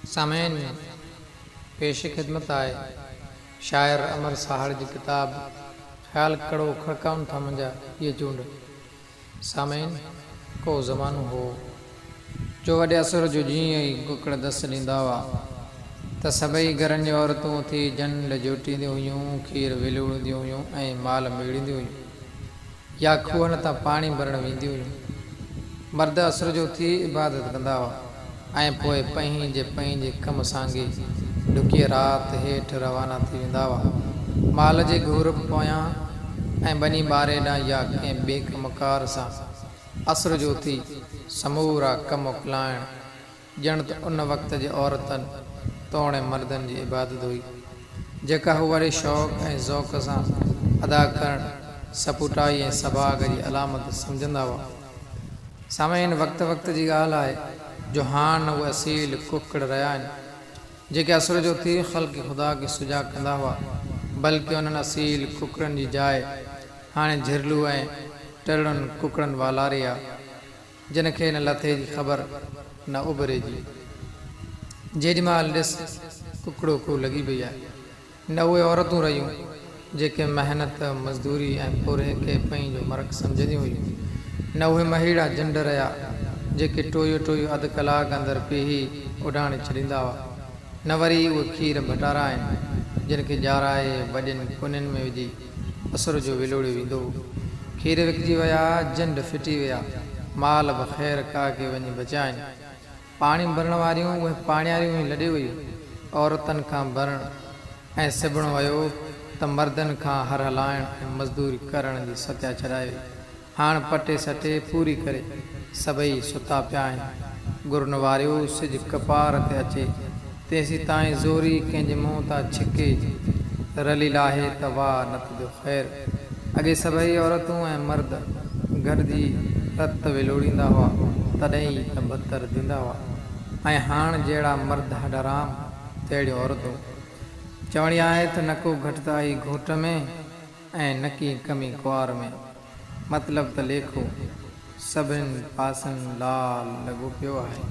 سامعين! پيش خدمت آهي شاعر امر ساهڙ جي ڪتاب خيال ڪڙو کڙڪائن ٿا منهنجا هيء چونڊ. سامعين! ڪو زمانو هو، جو وڏي اسر جو جيئن ئي ڪڪڙ دس ڏيندا هئا ته سڀئي گهرن جون عورتون اٿي جنڊ جوٽينديون هيون، کير ولوڙينديون هيون ۽ مال ميڙينديون هيون يا کوهن تان پاڻي ڀرڻ وينديون هيون. مرد اسر جو اٿي عبادت ڪندا هئا ۽ پوء پنهنجي پنهنجي ڪم سانگي ڍڪيء رات هيٺ روانا ٿي ويندا هئا. مال جي گهور پويان ۽ ٻني ٻاري ڏانهن يا ڪنهن ٻئي ڪم ڪار سان اسر جو اٿي سمورا ڪم اڪلائڻ ڄڻ ته ان وقت جي عورتن توڻي مردن جي عبادت هئي، جيڪا هو وڏي شوق ۽ ذوق سان ادا ڪرڻ سپوٽائي ۽ سڀاڳ جي علامت سمجهندا هئا. سامعين! وقت وقت جي ڳالهه آهي جو هاڻ نه اهي اصيل ڪڪڙ رهيا آهن، جيڪي اسر جو اٿي خلق خدا کي سجاڳ ڪندا هئا، بلڪه انهن اصيل ڪڪڙن جي جاء هاڻي جهرلو ۽ ٽرڙن ڪڪڙن والاري آ. جن کي نه لٿي جي خبر نه اڀري جي. جيڏي مهل ڏس ڪڪڙو ڪو لڳي پئي آهي. نه اهي عورتون رهيون جيڪي محنت، مزدوري ۽ پورهيي کي پنهنجو مرڪ سمجهنديون هيون. نه اهي مهيڙا جنڊ رهيا جيڪي ٽويو ٽويو اڌ ڪلاڪ اندر پيهي اڏاڻي ڇڏيندا هئا. نه وري اهي کير ڀٽارا آهن جن کي ڄارائي وڏين ڪونين ۾ وجهي اسر جو ولوڙيو ويندو هو. کير وڪجي ويا، جنڊ ڦٽي ويا، مال به خير ڪا کي وڃي بچيا آهن. پاڻي ڀرڻ واريون اهي پاڻياريون ئي لڏي ويون. عورتن کان ڀرڻ ۽ سبڻ ويو ته مردن کان هر هلائڻ ۽ مزدوري ڪرڻ جي ستيا ڇڏائي وئي. هاڻ پٽي سٽي پوري ڪري سڀئي ستا پيا آهن. گرن واريو سج ڪپار تي اچي تيسين تائين زوري ڪنهن جي منهن تان ڇڪي رلي لاهي ته واهه نه ته جو خير. اڳي سڀئي عورتون ۽ مرد گڏجي رت ولوڙيندا هئا تڏهن ئي ته ڀت رڌيندا هئا ۽ هاڻ جهڙا مرد هڏحرام تهڙيون عورتون. چوڻي آهي ته نڪو گهٽتائي گهوٽ ۾. ۽ نڪي ڪمي ڪنوار ۾. مطلب ته ليکو سڀن پاسن لال لڳو پيو آهي.